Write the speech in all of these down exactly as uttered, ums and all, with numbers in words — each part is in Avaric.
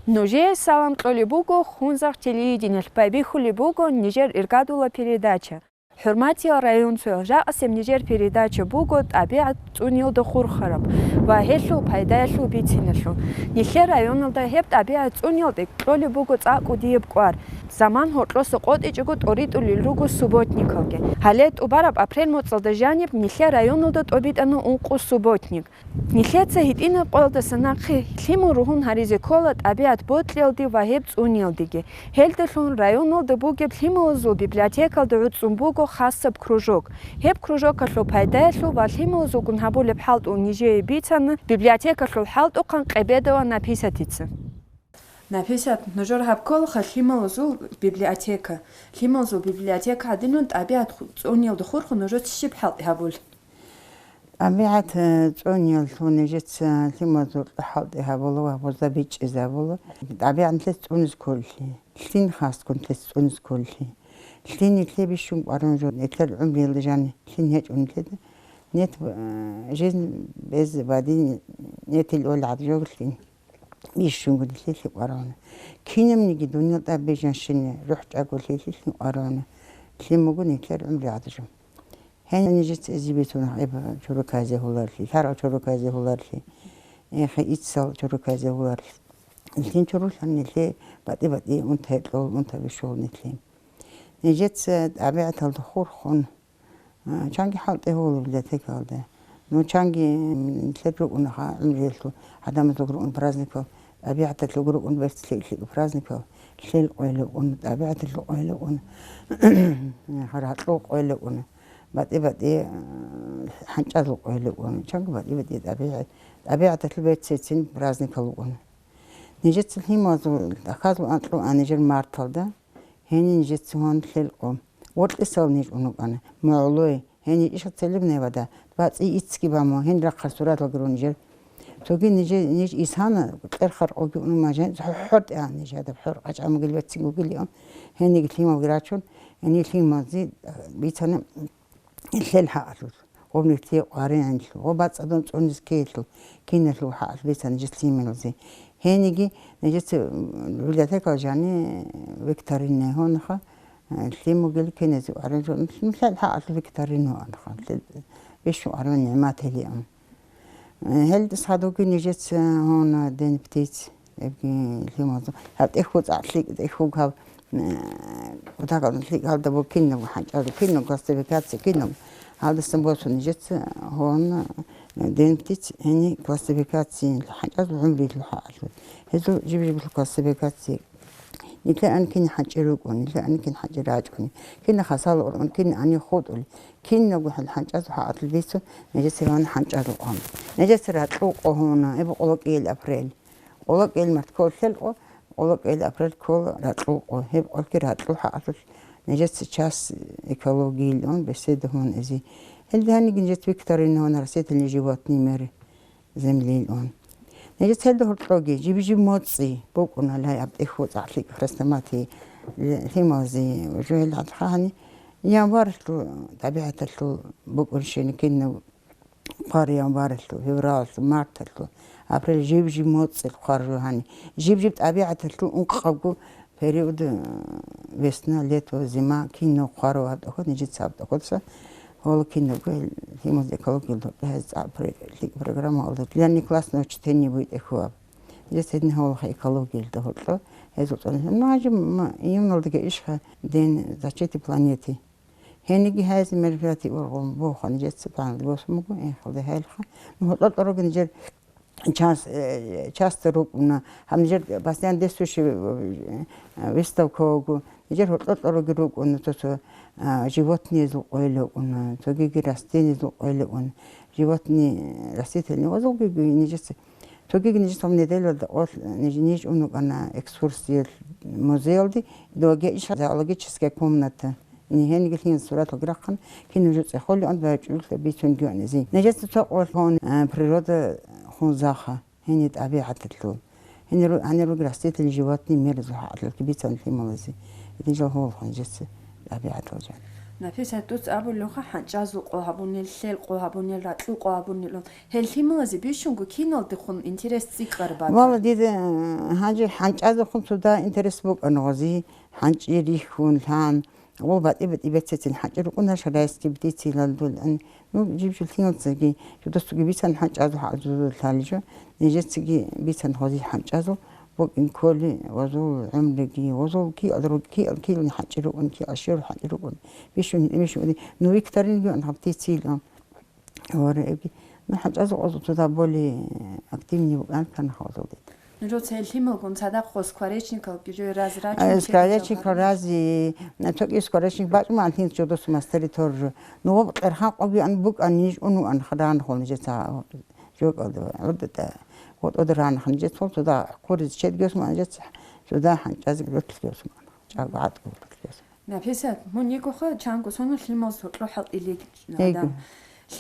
Нужее салам кьолеб буго Хунзахъ телевидениялъ байбихьулеб буго нижер иргадула передача. ХӀурматиял районцоял, жакъасеб нижер передача буго тӀабигӀат цӀуниялда хурхараб ва гьелъул пайдаялъул бициналъул. Нилъер районалда гьеб тӀабигӀат цӀуниялде кьолеб буго цӀакъ кӀудияб кӀвар. Заман гьоркьоса къотӀичӀого тӀоритӀулел руго субботникалги. Гьале тӀубараб апрель моцӀалда жаниб нилъер районалда тӀобитӀана ункъо субботник. Нилъеца гьитӀинаб къоялдаса нахъе лъимал ругьун гьаризе ккола тӀабигӀат бокьиялде ва гьеб цӀуниялдеги. Гьелдалъун районалда бугеб лъималазул библиотекалда гӀуцӀун буго хасаб кружок. Гьеб кружокалъул пайдаялъул ва лъималазулгун гьабулеб хӀалтӀул нижее бицана библиотекалъул хӀалтӀухъан Къебедова Написатица. Написат, нужер гьаб кколаха лъималазул библиотека. Лъималазул библиотека гьадинун тӀабигӀат ху-, цӀуниялда хурхун нужеца щиб хӀалтӀи гьабулеб? ТӀабигӀат, э, цӀуниялъул нижеца лъималазул хӀалтӀи гьабула ва гьезда бичӀчӀизабула. ТӀабигӀат нилъеца цӀунизе кколелъи, лъим хасго нилъеца цӀунизе кколелъи, лъим нилъее бищун кӀварун жо, нилъер гӀумруялда жаниб лъим гьечӀо нилъеда. Нет, э, жизнь без воды нет или оля гӀадин жо лъим. Бищунго нилъее лъим кӀварун. Кинабниги дуниял тӀад бижанщиналъ рухӀ чӀаго лъим кӀварун. Лъим буго нилъер гӀумруялда жо. Гьениб нижеца эзиб бицун гьеб чороказе гьоларлъи, лъарал чороказе гьоларлъи, эхе, иццал чороказе гьоларлъи. Лъим чорулъан нилъее батӀи-батӀи унта гьекьол, унта бищул нилъее. Нижеца тӀабигӀаталда хурхун, а, чанги хӀалтӀи гьолеб библиотекалда. Ну, чанги, м, нилъер рукӀунаха гӀумруялъул гӀадамазулги рукӀун праздникал, тӀабигӀаталъулги рукӀун берцлъи-лъикӀ праздникал, лъел къойилеб ун, тӀабигӀаталъул къойилеб ун, ракьул къойилеб ун, батӀи-батӀи, а, хӀанчӀазул къойилеб ун, чанги батӀи-батӀи тӀабигӀат-, тӀабигӀаталъул берцецин праздникал рукӀун. Нижеца лъималазул дахъазул анкьго ан нижер марталда, гьениб нижеца гьун лъел къо. Вокьисал ниж унукъана, мугӀлой, гьениб ишал целебнай вада, бацӀи иццги баму, гьениб рахъал сураталги рун нижер. Цоги нижер, ниж исана, кьерхар къоги уну мажен, хӀор-, хӀортӀи ан ниж гьадаб, хӀор къачӀамугил берцин гугилиун, гьениги лъималги рачун, гьениб лъималзи бицана. Лъел хӀакъалъулъ, гъоб нилъее къваригӀинлъул, гъоб бацӀцӀадун цӀунизе ккеялъул, киналъул хӀакъалъулъ бицана нижеца лъималазе. Гьениги нижеца, м, библиотекалъ жаниб викторина гьунаха, э, лъим бугел киназе къваригӀинлъул, лъел хӀакъалъулъ викторина гьунаха, лъел бищун къваригӀун нигӀмат гьелиан. Гьелдаса гьадуги нижеца гьуна день птиц, гьебги лъималазул. Гьаб тӀехьго цӀакъ лъикӀ, тӀехьго гьаб, э, кутакалда лъикӀ гьалда буго кинабго хӀанчӀазул, кинабго классификация, кинабго. Гьалдасан босун нижеца гьуна, э, день птиц, гьениб классификация хӀанчӀазул гӀумруялъул хӀакъалъулъ. Гьезул жиб-жиб классификация. Нилъер ан кин хӀанчӀи рукӀун, нилъер ан кин хӀанчӀи рачӀун, кин хасал ургъун, кин гьанив хутӀул, кинабго хӀал хӀанчӀазул хӀакъалъулъ бицун, нижеца гьуна хӀанчӀазул къо. Нижеца ракьул къо гьуна, гьеб къоло кӀиялъ апрель. Къоло кӀиялъ март ккола лъел къо, къоло кӀиялъ апрель ккола ракьул къо. Гьеб къолги ракьул хӀакъалъулъ нижеца час экологиялъун беседа гьуна эзи. Гьелда гьаниги нижеца викторина гьуна растительные животные миры землиялъун. Нижеца гьелда гьоркьоги жиб-жиб моцӀи букӀуна, лай аб тӀехьго цӀакъ лъикӀ хрестоматии лъималазе жо гьел гьадхъа гьани, январалъул тӀабигӀаталъул букӀунщини кинаб хъвар январалъул, февралалъул, марталъул, апрель жиб-жиб моцӀил хъвар жо гьани. Жиб-жиб тӀабигӀаталъул ункъабго период, э, весна, лето, зима, кинаб хъварав гьаб тӀохьо, нижеца гьаб тӀохьоса, гьола кинабго гьел лъималазе экологиялда гьез цӀакъ пре-, лъикӀ программа гьалда. Для неклассного чтения буй тӀехьо аб. Гьес гьедин гьавалха экологиялда гьоркьо, гьезул цӀунихӀ. Ну, гьанже ма-, июналдаги ишха день защиты планеты. Гьениги гьайзе мероприятие ургъун бугоха, нижеца пагьмуд босун буго, эхалде гьайлха. Ну, гьоркьо-гьоркьоги нижер час, э, часто рукӀуна. Гьаб нижер постоянно действующий, э, выставка вуго. Нижер гьоркьо-гьоркьоги рукӀуна, цо-цо, а, животныезул къойил рукӀуна, цогиги растениезул къойил рукӀуна. Животные, растительные, озулги нижеца. Цогиги нижеца гьаб неделалда къо ниж, ниж ун рукӀана экскурсиялъ музеялде, идеологи-, зоологическая комната. Гьениги лъималаз сураталги рахъана, кин нужер цӀехолеан ва чӀужулъа бицунги гьанизе. Нижеца цо къо гьун, а, природа Хунзахъа, гьениб тӀабигӀаталъул. Гьенир ру-, гьанир руги растительный животный мир зухӀалъулъги бицана лъималазе. Гьедин жал гьолха нижеца тӀабигӀатал жан. Написат, дуца абулевха, хӀанчӀазул къо гьабунел, лъел къо гьабунел, ракьул къо гьабунел. Гьел лъималазе бищунго киналдехун интерес цӀикӀкӀараб батӀа. Валла, дида, э, гьанже хӀанчӀазехун цода интерес букӀана гъози, хӀанчӀи рихьун, лъан, гъо батӀи-батӀи бецецин хӀанчӀи рукӀуна шарайсги бдицилал дулан. Ну, жиб-жиб лъималцаги, жудосуги бицан хӀанчӀазул хӀалзузул лъаличӀо, нижецаги бицан гъози хӀанчӀазул, букӀин кколи, гъозул гӀумруги, гъозул киал руг-, киал, киал хӀанчӀи рукӀун, киал щур хӀанчӀи рукӀун. Бищун, бищун, ну, викторинги ан хабти цилан. Вара эги. Ну, хӀанчӀазул гъозул цода более активнее букӀан кан гъозул дид. Нужеца гьел лъималгун цадахъ гъо скворечникалги жо раз рачун, Э, скворечникал чедичал рази, на токи скворечник бачӀун ан лъимал жудосу мастери торжу. Ну, гъоб кьерхан къоги ан букӀан ниж ун ван хран хол нижеца. ЖокӀалда, гӀурдата, гъотӀода ранахъ нижеца цо цода хъуриз чедги осман нижеца, цода хӀанчӀазе гӀуртлъи осман, чӀаго гӀатӀго гӀуртлъи осман. Написат, мун йикӀуха, чанго соналъ лъималаз гьоркьо хӀалтӀилин Эйго. Адам.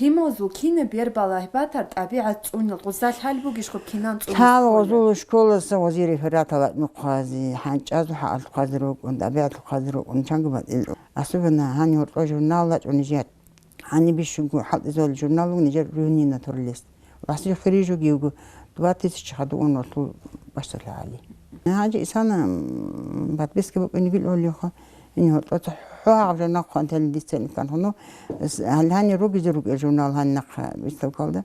Лъималазул кина бербала гьебатар тӀабигӀат цӀунел, гъузда лъал бугищ хъуб кинан цӀунел Лъал школе? Гъозул школаса гъози рефератал атӀмухъази, хӀанчӀазул хӀалалъухъазе рукӀун, тӀабигӀатлъухъазе рукӀун, чанго батӀил. Особенно гьанив гьоркьо журнал лачӀун нижер. Гьаниб бищунго хӀалтӀизабулеб журнал буго нижер Рюнина Турлес. Васил хири жуги вуго, два тысячи хадуун валъул бащдалъа гьали. Гьанжеисана, м, подписка букӀинигил олиха, ин гьоркьоца хӀо гьагъаб журнал хъван тел дица никан хъуну, с-, гьал гьанир ругизе рукӀел журнал гьаннахъа выставкалда.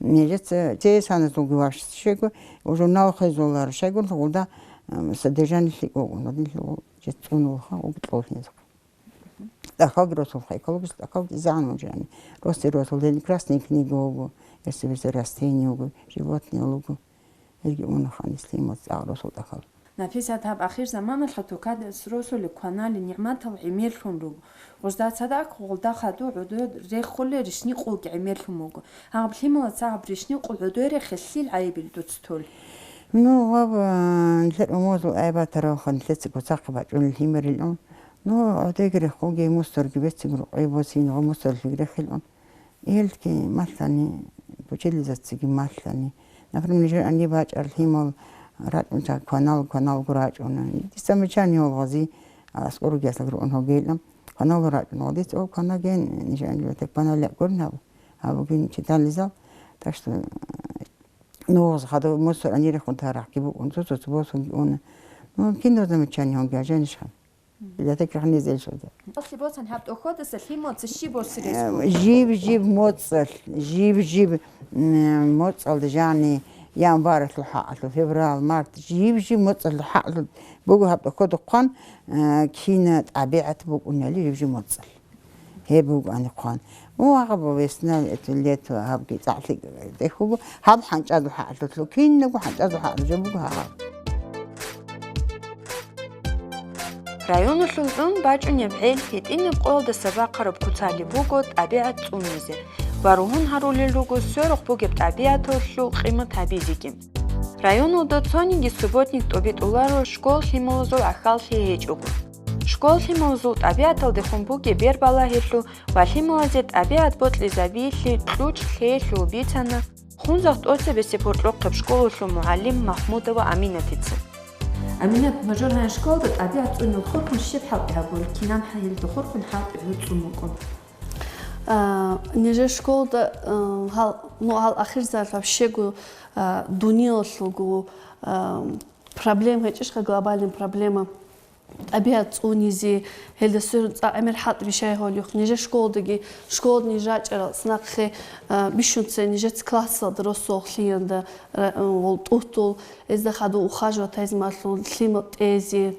Нижеца цесаназулги ващ щего, журнал хвезулар щегун гъуда, м, содержание лъикӀ вугун, вадин лъугу жецӀун вулха, уги кьолхинза. ТӀахьалги росулха, экологиялъул тӀахьалги изегӀан мунчани. Росте росулел красная книга вуго, если без растения вуго, животные вуго. Гьелги унахъан ислимал цӀакъ росул тӀахьал. Написат, гьаб ахир заманалъха тукадас росулел кванали нигӀматал гӀемерлъун руго. Гъужда цадахъ гъулда хаду гӀодор рехулел ришникъулги гӀемерлъун буго. Гьаб лъимала цагьаб ришникъул гӀодой рехелъил гӀайибил дуц тол. Ну, гъаб, а, нилъер умузул айбатаравха нилъеца гуцахъе бачӀунел лъимерилан. Ну, гӀодеги рехуги, мусорги бецци рукъи босин, гъо мусорлъиги рехилан. Илки малъани, бучилизациги малъани. Например, нижер ани бачӀар лъимал рачӀунча кванал, кваналго рачӀуна. Дица мичани гьолгъази, аскӀоруги аслаг ругӀун гьогейилан. Кваналго рачӀун гьодица, о, кванаген, нижер ани батек кванал якӀ гурин гьаб. Гьабугин читализал. Так что, Нугъз хадув мусор анирехун тарахъги букӀун, цо-цо-цо босунги уна. Ну, кино замечание гьунги гьажаниша. Библиотека ханизел шода. Аслъи босан гьаб тӀоходаса лъималца щиб босирес? Э, буго? Жиб-жиб моцӀалъ, жиб-жиб, м, моцӀалда жани, январалъул хӀакъалъулъ, феврал, март, жиб-жиб моцӀалъул хӀакъалъулъ буго гьаб тӀоходухъан, э, кина тӀабигӀат букӀунали жиб-жиб моцӀалъ. Гьеб бугоани хъван. Вагъаб весна, это лето, гьабги цӀакълъи тӀехь буго, гьаб хӀанчӀазул хӀакъалъулъ, кинаго хӀанчӀазул хӀакъалъулъ жо буго гьагъаб. Районалъул цӀун бачӀунеб гӀел гьитӀинаб къоялдаса бахъараб куцалеб буго тӀабигӀат цӀунизе ва ругьун гьарулел руго сверухъ бугеб тӀабигӀаталъул къимат гьабизеги. Районалда цониги субботник тӀобитӀуларо школ лъималазул гӀахьаллъи гьечӀого. Школ лъималазул тӀабигӀаталдехун бугеб бербалагьилъул ва лъималазе тӀабигӀат бокьизабиялъе кьучӀ лъеялъул бицана Хунзахъ тӀоцебесеб гьоркьохъеб школалъул мугӀалим Махмудова Аминатица. Аминат, нужер гьанир школалда тӀабигӀат цӀунел хурхун щиб хӀалтӀи гьабун, кинан гьелда хурхун хӀалтӀи гьуцӀун вукӀун? А, нижер школалда, а, гьал, ну, гьал ахирзал вообще-гу, а, дуниялалъулгу, а, проблема гьечӀищха, глобальный проблема. ТӀабигӀат цӀунизе, гьелда сверун цӀакъ гӀемер хӀалтӀи бищай гьолюх. Нижер школдаги, школда ниж рачӀарал, цӀакъ нахъе, а, бищунце нижец классалда росулъ лъиянда, ра-, гъол тӀутул, гьезда хадув ухаживать гьайзе малъун, лъимал тӀезе,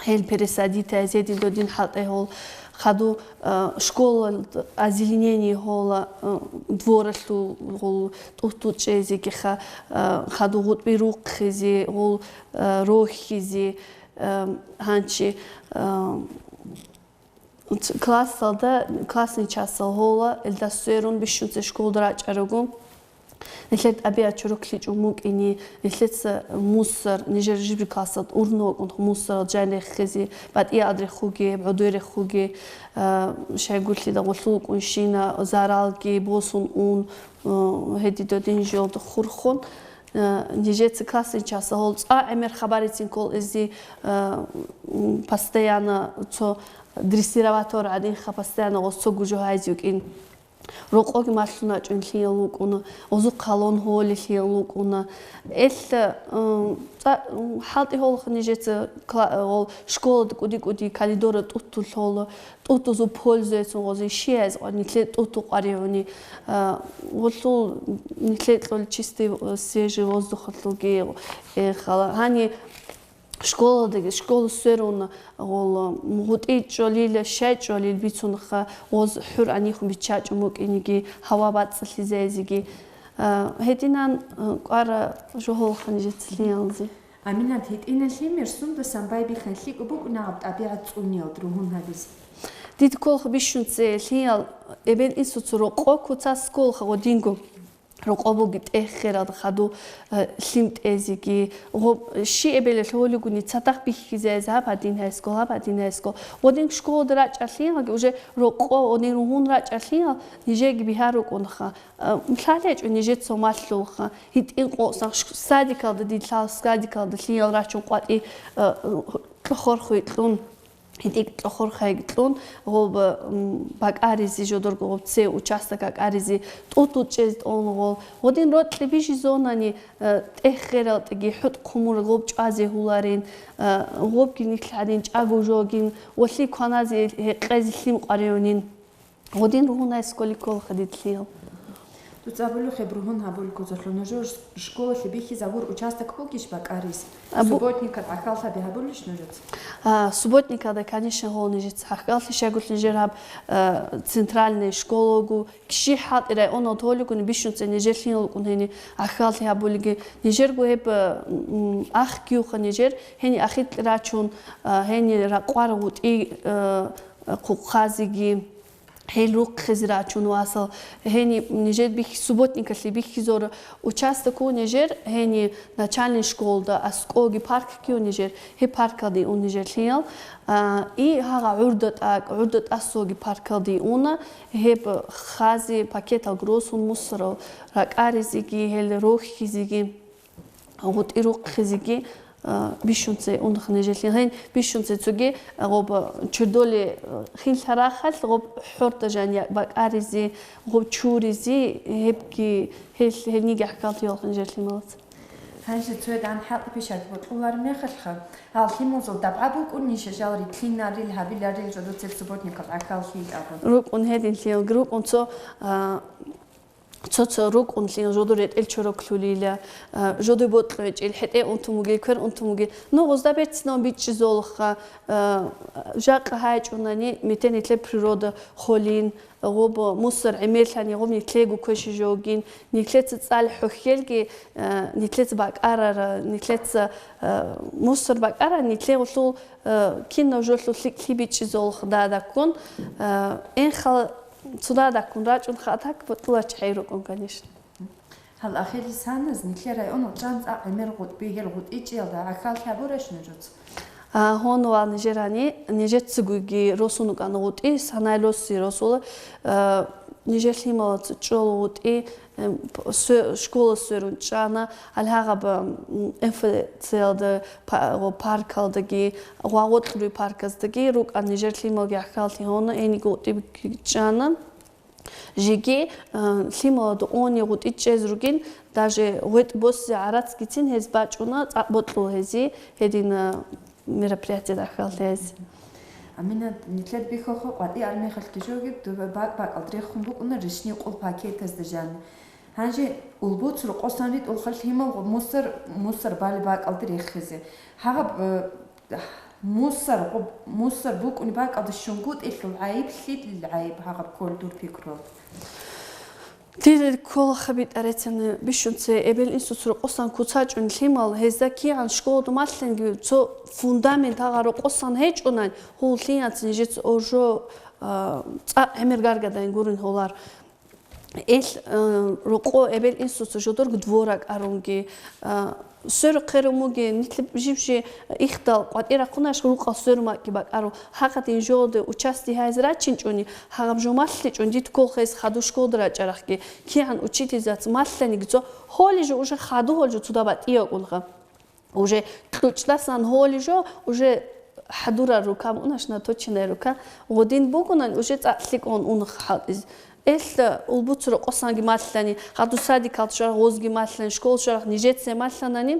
гьел пересадить гьайзе дин додин хӀалтӀи гьол, хадув, а, школалда озеленение гьола, а, дворалъул гъол тӀутул чӀезегиха, а, хадув гъутӀби рухъизе, гъол, а, рохьизе, Эм, гьанчи, эм, ц-, классалда, классный часал гьола, илдас сверун бищунце школда рачӀарагу. Нилъер тӀабигӀат чороклъичӀун букӀине, нилъеца мусор, нижер жибри классалда урна вукӀун мусорал жан рехизе, батӀиялд рехуге, гӀодой рехуге, э, щайгурлъи дагъулъул вукӀунщина, заралги босун ун, э, гьедидодин жолда хурхун. Э, нижеца классный часалъул цӀа гӀемер хабарицин ккол эзи, э, м, постоянно цо дрессировать гьабураб гӀадинха, постоянно гъос цо гужо гьайзе вукӀин. Рокъоги малъун рачӀунлъиял вукӀуна, гъозухъ гьалун гьолелъиял вукӀуна. Эл, э, цӀа-, м, хӀалтӀи гьолха нижеца кла-, э, гъол школада кӀуди-кӀуди коридора тӀутӀулъола, тӀутӀузул пользуяцун гъози щияз къван нилъе тӀутӀу къваригӀуни, а, гъуллъул нилъе кьол чистый, э, свежий воздухалъулги, э, хала. Гьани школадаги, школа сверун гъол, м, гъутӀи чӀолила, щай чӀолил бицунха, гъоз хӀур анихун биччачӀун букӀиниги, гьава бацӀцӀалъизайзиги. А, гьединан, э, кӀвара жо гьолха нижецалъиялзи. Аминат, гьитӀинал лъимер сундасан байбихьан лъикӀаб букӀунагӀаб тӀабигӀат цӀуниялда ругьун гьабизе. Дида кколха бищун цӀе лъиял эбел-инсуца рокъо куцас кколха гъодинго. Рокъо буги тӀеххералда хадув, э, лъим тӀезеги, гъоб, щи эбелалъ гьолигуни цадахъ бихьизайз гьаб гьадин гьайскол, гьаб гьадин гьайскол. Гъодин школада рачӀалъиялги уже рокъо гъодин ругьун рачӀалъиял нижеги бигьа рукӀунха. Э, лъалечӀо нижеца малъулха. ГьитӀин къо-, сах-, садикалда, дилъал садикалда лъиял рачун къватӀи, э, кьохор хуйкьун, гьитӀик кьохор хайкьун, гъоб, м, бакӀаризе жодорго гъоб це участок бакӀаризе тӀутӀу чӀез тӀон гъол. Гъодин рокьи бижизонани, э, тӀеххералтӀиги хӀутӀ хъумур гъоб чӀвазе гьуларин, э, гъобги нилъ гьадин чӀаго жогин, валъи кваназе гьекъезе лъим къваригӀунин. Гъодин ругьунай сколиколха дидлъиял. Дуца абулухъе, ругьун гьабулгузалъул нужер школалъе бихьизабур участок бугищ бакӀарис? А, бу- Субботникал гӀахьаллъаби гьабулищ нужеца? А, субботникалда, конечно, гьол нижеца гӀахьаллъи щайгулъ нижер гьаб, а, центральный школагу, киши хӀалтӀи районал толигуни бищунце нижер лъиналукӀун гьени гӀахьаллъи гьабулиги. Нижерго гьеб, м, ах киюха нижер, гьени ахикь рачун, а, гьени ракъвар гъутӀи, а, хъухъазеги. Гьел рухъизе рачун васал, гьени нижер бихь-, субботникалъе бихьизор участок ву нижер, гьени начальный школда аскӀоги парк ккиу нижер, гьеб паркалде ун нижер лъиял. А, и гьагъа гӀурда тӀакӀ, гӀурда тӀасоги паркалде уна, гьеб хази пакетал гроссун мусорал ракӀаризеги, гьел рохьизеги. ГъутӀи рухъизеги, а, бищунце унахъ нижелъин. Гьен бищунце цоги, а, гъоб, а, чурдоли, а, хинлъа рахалъ, гъоб хӀорда жан я-, бакӀаризе, гъоб чуризе, гьебги, гьел, гьел нигахъ калъиялъ нижелъин малац. Гьанже цоядан хӀакъ пишат бокьулар мехалъха, гьал лъималзул дабгӀа букӀунищ, жал ритлъинарил, гьабиларил жодоцеб субботникал гӀахьал лъил абун? РукӀун гьединлъиялги рукӀун цо, а, Цо-цо рукӀунлъи жодор ретӀел чороклъулила, а, жодой бокьичӀел, хӀетӀе унтун вугел, квер унтун вугел. Ну, гъозда берцинав бичӀчӀизолха, а, жакъа гьайчӀунани, метен итлъе природа холин, гъоб мусор гӀемерлъани, гъоб нитлъего квеши жогин, нитлъеца цӀал хӀухьелги, а, нитлъеца бакӀарара, нитлъеца, а, мусор бакӀара, нитлъе гъулъул, а, кинав жолъул лъикӀлъи бичӀчӀизолха дадаккун, а, энхал Цо дадаккун рачӀун хатӀ бокьуларчӀ хӀейрукӀун, конечно. Гьал ахирисаназ нилъер районал чӀанцӀа гӀемер гъутӀби, гьел гъутӀичӀиялда гӀахьал лъабураш нужец? А, гьон ва нижерани, нижеццигуги росун вукӀана гъутӀи, санай росси росула, а, нижер лъималац чӀол гъутӀи, эм, п-, сwe-, школа сверун чӀана, гьалгьагъаб, м, М Ф Ц-ялда, па-, гъо-, паркалдаги, гъвагъоркьруй парказдаги рукӀан нижер лъималги гӀахьаллъи гьона, гьениги гъутӀи чӀана. Жеги, а, лъималада они гъутӀи чӀез ругин, даже гъветӀ босизе гӀарацгицин гьез бачӀуна, цӀакъ бокьула гьезие гьедин, а, мероприятие дахъал гьез. Аминат, нилъер бихьухъа къватӀи армехалъги жоги, дуба бакӀ-бакӀалда рехун букӀуна ришни къул пакетазда жанни. Гьанже улбуц рокъосан ритӀулха лъимал мусор, мусор бали бакӀалда рехизе. Гьагъаб, э, Мусор, гъуб-, мусор букӀуни бакӀалда щунгутӀилъул гӀайиб, лъилил гӀайиб гьагъаб кколдур пикру? Дир кколаха битӀарецани бищунце эбел-инсуц рокъосан куцачӀун лъимал, гьезда кигӀан школада малъинги цо фундамент гьагъа рокъосан гьечӀунан, гьул лъиянцин жец оржо, а, цӀакъ гӀемер гаргадайн гурин гьолар. Ил, э, рокъо эбел-инсуца жодорго двор ракӀарунги, э, сверухъе румуги, нилъ жиб-жи ихдал къватӀир рахъунарищ рукъал сверумакӀги бакӀару? Гьагъадин жоде участие гьайзе рачинчӀуни, гьагъаб жо малъичӀун, дид кколхъейс хадур школда рачӀарахъги, кигӀан учительзаца малъаниги цо, гьолей жо уже хаду гьол жо цуда батӀияб кӀунха. Уже кьучӀдасан гьолей жо, уже хӀадурал рука, мунашна точная рука, гъодин бугунан, уже цӀакъ лъикӀун унха хӀалтӀизе. Эл улбуцу рокъосанги малъани, хадур садикалда щварах гъозги малъани, школ щварах нижеца малъанани,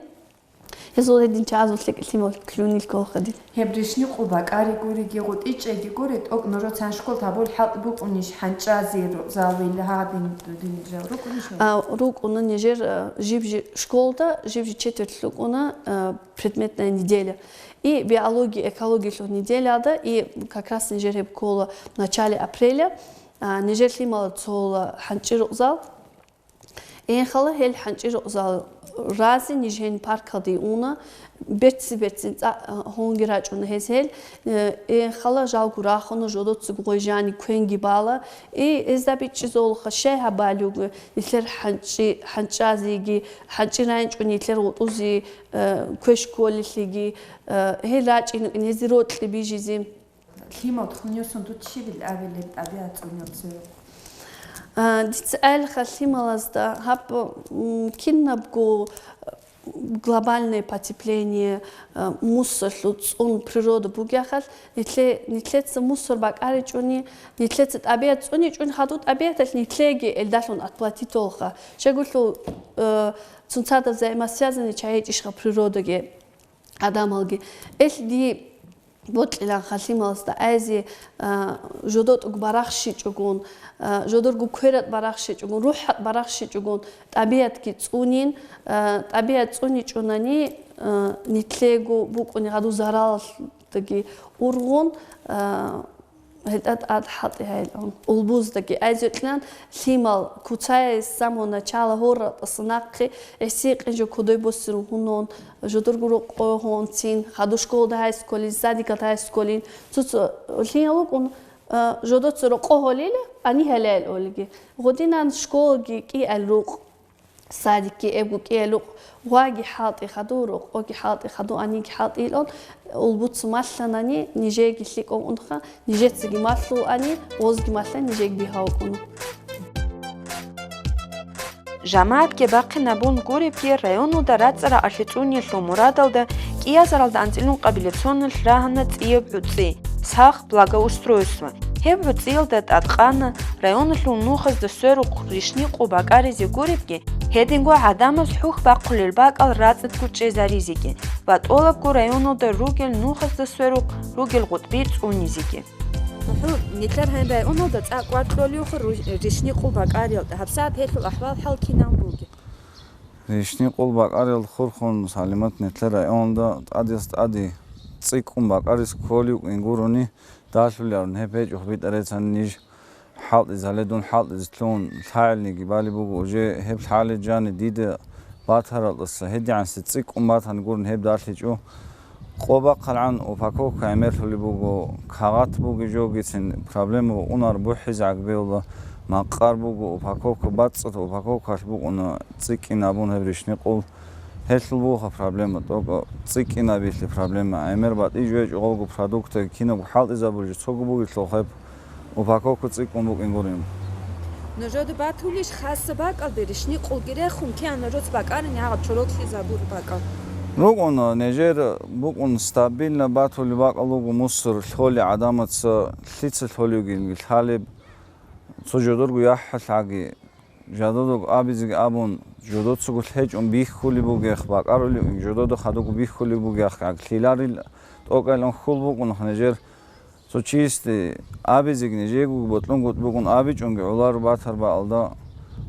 гьезул гьедин чагӀазул лъикӀ лъимал клюнил кколха дир. Гьеб ришни къул бакӀари гуриги, гъутӀичӀеги гури, тӀокӀ нужецан школ табул хӀалтӀи букӀунищ хӀанчӀази рукъзалвилла гьагъадин дудинил жал рукӀунищ? А, рукӀуна нижер, а, жиб-жи школда, жиб-жи четверть рукӀуна, а, предметная неделя. И биология, экологиялъул неделялда, и как раз нижер гьеб ккола в начале апреля, а, нижер лъимала цола хӀанчӀи рукъзал. Энхала гьел хӀанчӀи рукъзал рази ниж гьениб паркалде уна, берци-берцин цӀа-, гьунги рачӀуна гьез гьел. Э, энхала жалго рахуна, жодоцаго гъой жани квенги бала. И гьезда бичӀчӀизавулха, щай гьабали вуго, нилъер хӀанчӀи, хӀанчӀазеги, хӀанчӀи райинчӀун нилъер гъутӀузи, э, квеш кколелъиги, э, гьел рачӀинукӀин гьезие рокьи бижизе. Лъимал тухумнивсун дуда щибил абилеб тӀабигӀат цӀунел церукъ? А, дица аялха лъималазда гьаб, м, кинабго, э, глобальное потепление, э, мусорлъун цӀун природа бугехъал, нилъе-, нилъеца мусор бакӀаричӀуни, нилъеца тӀабигӀат цӀуничӀуни, хадур тӀабигӀаталъ нилъеги элдалъун отплатить толха. Щайгурелъул, э, цунцада взаимосвязанный чагӀи гьечӀищха природаги, адамалги. Эл ди бокьилан халималасда айзе, а, жодотӀуг барахщичӀогун, а, жодорго кверат барахщичӀогун, рухӀат барахщичӀогун, тӀабигӀатги цӀунин, а, тӀабигӀат цӀуничӀунани, а, нитлъего букӀуни гьадур заралалдаги ургъун, а, гьелда тӀад хӀалтӀи гьайилан. Улбуздаги айзе кьан лъимал куцай с самого начала гьорратӀаса нахъе гӀисикъин жо кодой босирун гьунон, жодорго рокъо гьонцин, хадур школда гьайсколин, садикалда гьайсколин. Цо-цо лъимал вукӀун, а, жодоца рокъо гьолила, ани гьалайл олиги. Гъодинан школги кӀиал рукъ, садикги эбго кӀиал рукъ, гъваги хӀалтӀи хадур, рокъоги хӀалтӀи хадур, аниги хӀалтӀи илан, улбуцу малъанани, нижеги лъикӀун унха, нижецаги малъулани, гъозги малъани, нижеги бигьа вукӀуна. ЖамагӀатги бахъинабун гуребги, районалда рацӀцӀара алъуцӀунелъул мурадалда кӀиазаралда анцӀила ункъабилеб соналъ рагьана цӀияб гӀуцӀи, сах благоустройство. Гьеб гӀуцӀиялда тӀадкъана районалъул нухазда сверухъ ришни къу бакӀаризе гуребги, гьединго гӀадамаз хӀухь бахъулел бакӀал рацӀцӀадго чӀезаризеги ва тӀолабго районалда ругел нухазда сверухъ ругел гъутӀби цӀунизеги. ХӀу, нилъер гьаниб районалда цӀакъ варкьолевха ру-, ришни къул бакӀариялда. ГьабсагӀат гьелъул ахӀвал-хӀал кинаб бугеб? Ришни къул бакӀариялда хурхун, Салимат, нилъер районалда тӀадес тӀаде цӀикӀкӀун бакӀарис кколев ин гурони, далъуларун гьеб гьечӀо битӀарецан ниж хӀалтӀизале, дун хӀалтӀизе лъугьун лъагӀелниги балеб буго, уже гьеб лъагӀалил жани дида батаралдаса гьедигӀанси цӀикӀкӀун батани гурун гьеб далъичӀо. Къо бахъалгӀан упаковка гӀемерлъулеб буго, кагъат буги жогицин проблема букӀунар бухӀизе гӀагбеула, макъар буго, упаковка бацӀцӀад упаковкалъ букӀуна цӀикӀкӀин абун гьеб ришни къул. Гьелъул бугоха проблема, тӀокӀ цӀикӀкӀинабилъи проблема. ГӀемер батӀи жо гьечӀо гъолго продукта кинабго хӀалтӀизабулеб жо цого бугелъул гьеб упаковка цӀикӀкӀун букӀин гурин. Нужеда батулищ хасса бакӀалде ришни къулги рехун, кигӀан нужец бакӀарин гьагъаб чороклъи забур бакӀал? РукӀун, нижер букӀун стабильно батулеб бакӀал буго мусор лъолеб гӀадамаца, лъица лъолевгинги лъалеб, цо жодорго яхӀалъаги, жододаго абизеги абун, жодоцаго лъечӀун бихьулеб бугех, бакӀарулев жодода хадуго бихьулеб бугех, лъиларил тӀокӀалъун хьул букӀунах нижер. Цо чисти абизеги нижего ботлъун гутӀ бугун абичӀунги гӀолар батар баалда.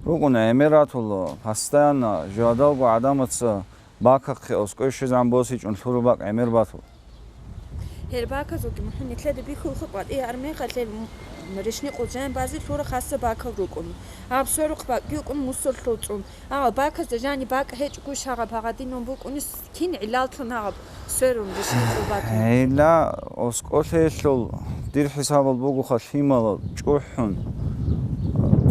РукӀун гӀемер ратула, постоянно жодалго гӀадамаца бакахъе оскӀой щвезегӀан босичӀун лъура бакӀ гӀемер бату. Гьел баказулги мухӀун нилъеда бихьулха къватӀи армехалъел м-, ришни къулжан базе лъура хасса бакал рукӀун. Гьаб сверухъ бакӀги букӀун мусор лъуцӀун. Гьаб баказда жани бакӀ гьечӀогуш гьагъаб гьагъадинун букӀунис кин гӀиллаллъун гьагъаб сверун ришни къул батун? Гьела оскӀолъиялъул дир хӀисабал бугоха лъимала чӀухӀун,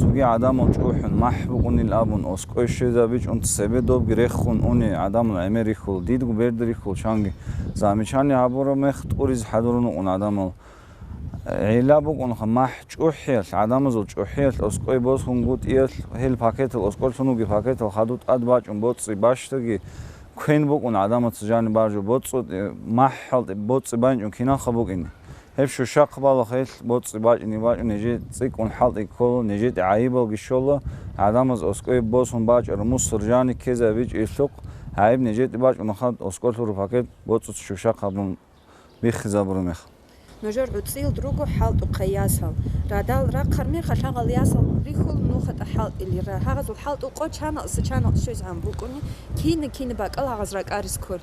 Цоги гӀадамал чӀухӀун, махӀ букӀунил абун, оскӀой щвезабичӀун цебе добги рехун уни гӀадамал гӀемер рихьула, дидго берда рихьула чанги. Замечание гьабураб мех тӀуризе хӀадурун вукӀун гӀадамал. ГӀилла букӀунха махӀ чӀухӀиялъ, гӀадамазул чӀухӀиялъ, оскӀой босунгутӀиялъ, гьел пакетал, оскӀолъун вуги пакетал хадуб тӀад бачӀун боцӀи бащдаги квен букӀун гӀадамаца жаниб баржу боцӀу-, махӀ хӀалтӀи боцӀи бачӀун кинанха букӀине. Гьеб щущахъ балагьелъ боцӀи бачӀине бачӀун нижее цӀикӀкӀун хӀалтӀи ккола, нижетӀе гӀайибалги щола, гӀадамаз оскӀой босун бачӀараб мусор жани ккезабичӀелъухъ, гӀайиб нижетӀе бачӀунахъад оскӀолъураб пакет боцӀуца щущахъ гьабун биххизабураб мех. Нужер гӀуцӀил руго хӀалтӀухъа ясал. Радал рахъар мехалъ гьагъал ясал рихьул нухатӀа хӀалтӀилира. Гьагъазул хӀалтӀул къо чаналъса чаналъ щвезегӀан букӀуни, кина-кина бакӀал гьагъаз ракӀарис ккур.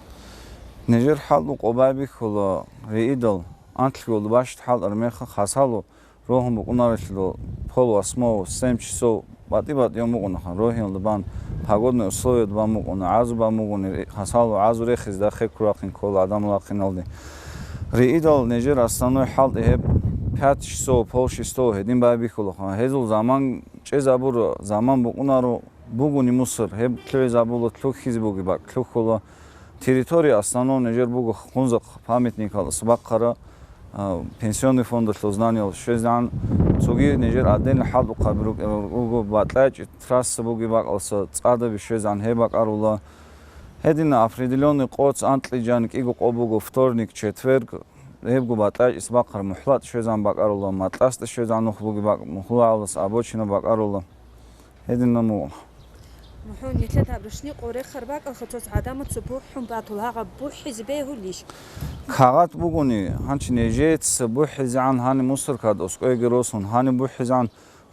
Нижер хӀалтӀул къо байбихьула риидал, анлъго бащд хӀалтӀар меха хасало, рогьун букӀунарелъул пол восьмого, семь часов батӀи-батӀиyon букӀунаха, рогьиналда бан, погодные условияда бан букӀуна, гӀазу бан бугони, хасало гӀазу рехизе дагье ккурахъин ккола гӀадамал вахъиналде. Риидал нижер основной хӀалтӀи гьеб пять часов, пол шестого гьедин байбихьулаха. Гьезул заман чӀезабура, заман букӀунаро бугони мусор, гьеб лъугӀизабула лъухьизе буги бакӀ лъухьула. Территория основном нижер буго Хунзахъ памятникал сбахъара, а, пенсионный фондалъул зданиял щвезегӀан, цоги нижер отдельно хӀалтӀухъаби рукӀ-, руго, БатӀлайчӀи трасса буги бакӀалса цӀадаби щвезегӀан гьеб бакӀарула. Гьедина определённый къоц анкьиджан кӀиго къо буго вторник, четверг, гьебго БатӀлайчӀи сбахъар мухӀлатӀ щвезегӀан бакӀарула, МатӀласда щвезегӀан нух буги бакӀ-, мухӀлугӀалас обочина бакӀарула. Гьедин мугӀ. МухӀун, нилъер гьаб рушни къорехъар бакӀалха цоц гӀадамаца бухӀун батул, гьагъаб бухӀизе бегьулищ? Кагъат бугони, гьанчи нижеца бухӀизегӀан гьани мусоркад оскӀойги росун, гьани бухӀизегӀан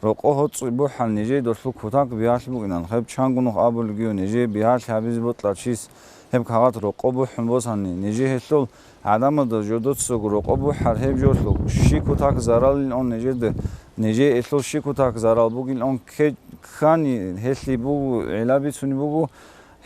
рокъо гьоцӀи бухӀан нижей долъул кутак бигьалъи букӀинан. Гьеб чанго нух абулгию нижей бигьалъи гьабизе бокьарчис гьеб кагъат рокъо бухӀун босани, нижей гьелъул гӀадамазда жодоцаго рокъо бухӀар гьеб жолъул щи кутак заралил он нижеда, нижее элъул щи кутак зарал бугил он кке-, ккани, гьелъи буго, гӀилла бицунеб буго,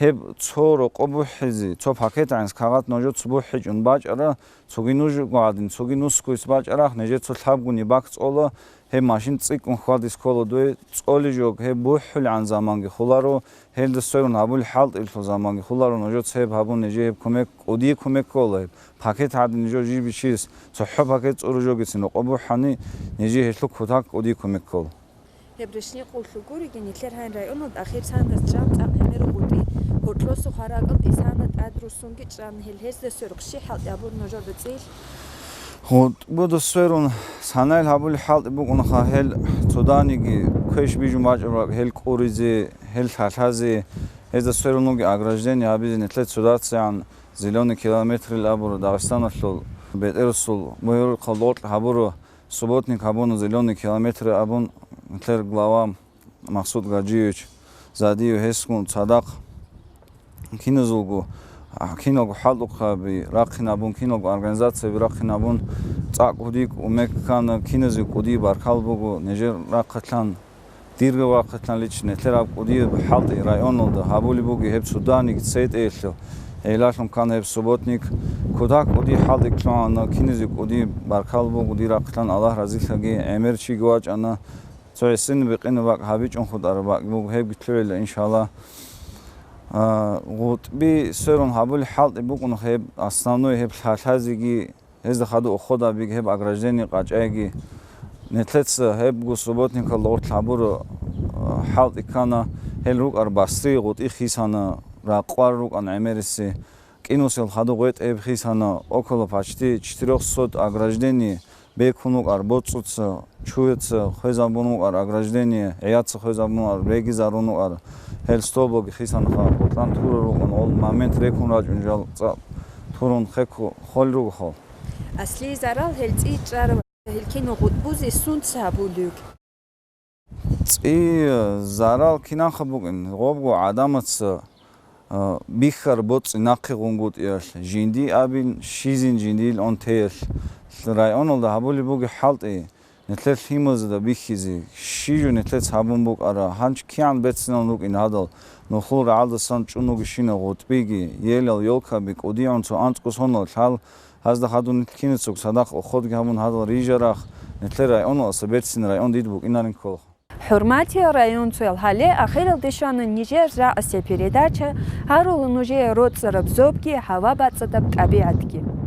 гьеб цо рокъо бухӀизе, цо пакет гӀанс кагъат нужеца бухӀичӀун бачӀара, цоги нужго гӀадин, цоги нусгойс бачӀарахъ, нижеца лъабгуни бакцӀола, гьеб машин цӀикӀкӀун хьвадис ккола дуе, цӀоли жо, гьеб бухӀулгӀан заманги хуларо, гьелда сверун гьабулеб хӀалтӀилъул заманги хуларо, нужеца гьеб гьабун, нижее гьеб кумек, кӀудие кумек ккола гьеб. Пакет гӀадин жо жиб бичис, цохӀо пакет цӀуру жогицин рокъо бухӀани, нижее гьелъул кутак кӀудие кумек ккола. Гьеб ришни къуллъу гуриги, нилъер гьайн районалда ахир сандаз чӀан цӀакъ гӀемеру гъутӀи. Гьоркьосухъ гьаракӀалда исана тӀад руссунги чӀан гьел, гьезда сверухъ щи хӀалтӀи гьабур нужер бецӀил? ГъутӀбуда сверун санайл гьабулеб хӀалтӀи букӀунаха гьел цоданиги квеш бижун бачӀараб гьел кӀуризе, гьел лъалъазе, гьезда сверун вуги ограждение гьабизе нилъер цодацаян, зелёный километрил абур Дагъистаналъул бетӀерусул буюрухъалда гъоркь гьабура, субботник гьабуна зелёный километры абун, нилъер глава Махсуд Гажиевич Задиев гьесгун цадахъ киназулго, а, киналго хӀалтӀухъаби рахъинабун, киналго организацияби рахъинабун, цӀакъ кӀудияб кумек ккана, киназе кӀудияб баркал буго, нижер рахъалъан, дирго рахъалъан лично нилъер гьаб кӀудияб хӀалтӀи районалда гьабулеб буго гьеб цоданиги цейтӀеялъул гӀиллалъун ккана гьеб субботник. Кутак кӀудияб хӀалтӀи кьуна, киназе кӀудияб баркал буго дир рахъалъан, Аллагь разилъаги, гӀемер чиги вачӀана. Цо гӀисин бикъина бакӀ гьабичӀун хутӀараб бакӀ буго, гьебги лъугӀила, иншалла. А, гъутӀби сверун гьабулеб хӀалтӀи букӀун гьеб, основной гьеб лъалъазеги, гьезда хадуб ухъо гьабиги, гьеб ограждение къачӀайги. Нилъеца гьебго субботникалда гъоркь гьабура, а, хӀалтӀи ккана, гьел рукӀар басри гъутӀи хисана, ракъвар рукӀан гӀемериси. КӀинусел хадуб гъветӀ гьеб хисана, около почти четырёхсот ограждение бекун вукӀар, боцӀуца, чуеца хвезабун вукӀар ограждение, гӀияца хвезабун вукӀар, регизарун вукӀар. Гьел столбаги хисанха, гъоркьан турал рукӀун, гъол момент рекун рачӀун жал цӀакъ турун хекку хол ругохъо. Аслиязарал гьел цӀи чӀарав гьел кино гъутӀбузе сунца гьабулеб? ЦӀи зарал кинанха букӀин, гъобго гӀадамаца, а, бихьар боцӀи нахъе гъунгутӀиялъ, жинди абин, щизин жиндил он теялъ, районалда гьабулеб буго хӀалтӀи, нилъер лъималазда бихьизе, щи жо нилъец гьабун букӀара, гьанч кигӀан берцинал рукӀин гьадал, нухул рагӀалдасан чӀун вугищина гъутӀбиги, елал, ёлкаби, кӀудигӀун цо анцӀго сонал лъал, гьазда хадуб нилъ кинацаго цадахъ уходги гьабун гьадал рижарахъ, нилъер районалдаса берцин район дид букӀинарин кколаха. ХӀурматиял районцоял, гьале ахиралде щвана нижер рагӀасеб передача, гьарула нужее роцӀцӀараб зобги гьава бацӀцӀадаб тӀабигӀатги.